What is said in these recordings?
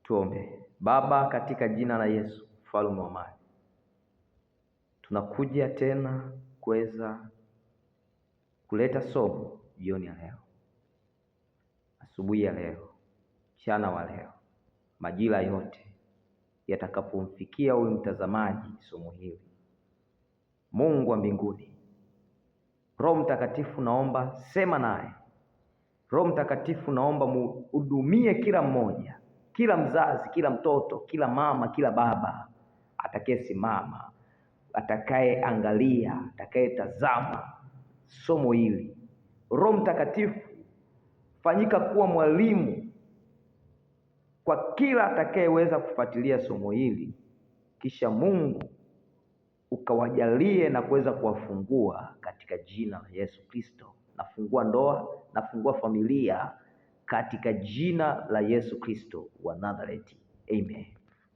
Tuombe. Baba, katika jina la Yesu, mfalme wa amani, tunakuja tena kuweza kuleta somo jioni ya leo, asubuhi ya leo, mchana wa leo, majira yote yatakapomfikia huyu mtazamaji somo hili. Mungu wa mbinguni, Roho Mtakatifu, naomba sema naye. Roho Mtakatifu, naomba muhudumie kila mmoja, kila mzazi, kila mtoto, kila mama, kila baba atakayesimama, atakayeangalia, atakayetazama somo hili. Roho Mtakatifu, fanyika kuwa mwalimu kwa kila atakayeweza kufuatilia somo hili, kisha Mungu ukawajalie na kuweza kuwafungua katika jina la Yesu Kristo. Nafungua ndoa, nafungua familia katika jina la Yesu Kristo wa Nazareti, amen.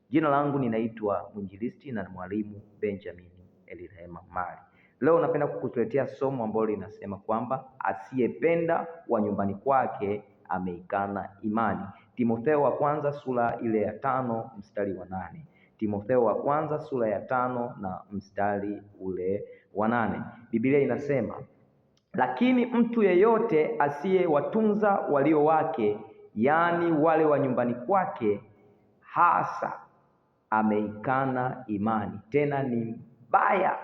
Jina langu ninaitwa mwinjilisti na mwalimu Benjamin Elirehema Mali. Leo napenda kukuletea somo ambalo linasema kwamba asiyependa wa nyumbani kwake ameikana imani. Timotheo wa kwanza sura ile ya 5 mstari wa 8. Timotheo wa kwanza sura ya 5 na mstari ule wa 8. Biblia inasema, lakini mtu yeyote asiyewatunza walio wake, yaani wale wa nyumbani kwake, hasa ameikana imani, tena ni mbaya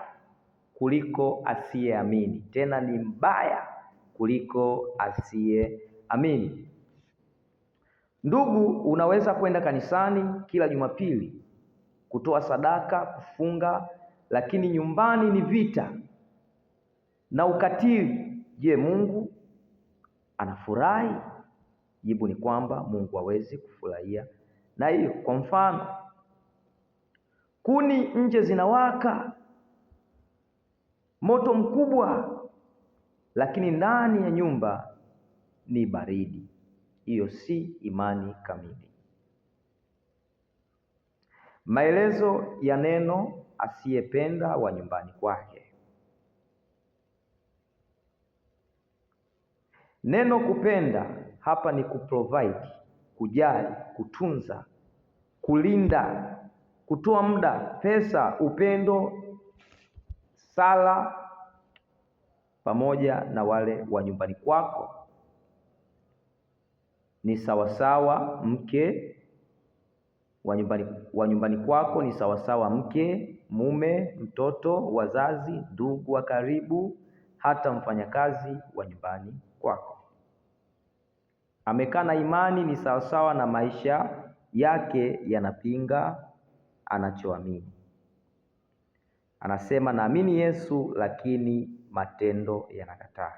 kuliko asiyeamini. Tena ni mbaya kuliko asiyeamini. Ndugu, unaweza kwenda kanisani kila Jumapili, kutoa sadaka, kufunga, lakini nyumbani ni vita na ukatili. Je, Mungu anafurahi? Jibu ni kwamba Mungu hawezi kufurahia na hiyo. Kwa mfano, kuni nje zinawaka moto mkubwa, lakini ndani ya nyumba ni baridi. Hiyo si imani kamili. Maelezo ya neno asiyependa wa nyumbani kwake. Neno kupenda hapa ni kuprovide, kujali, kutunza, kulinda, kutoa muda, pesa, upendo, sala pamoja na wale wa nyumbani kwako. Ni sawasawa mke wa nyumbani kwako, ni sawasawa mke, mume, mtoto, wazazi, ndugu wa karibu, hata mfanyakazi wa nyumbani kwako. Amekana imani ni sawasawa na maisha yake yanapinga anachoamini. Anasema naamini Yesu, lakini matendo yanakataa.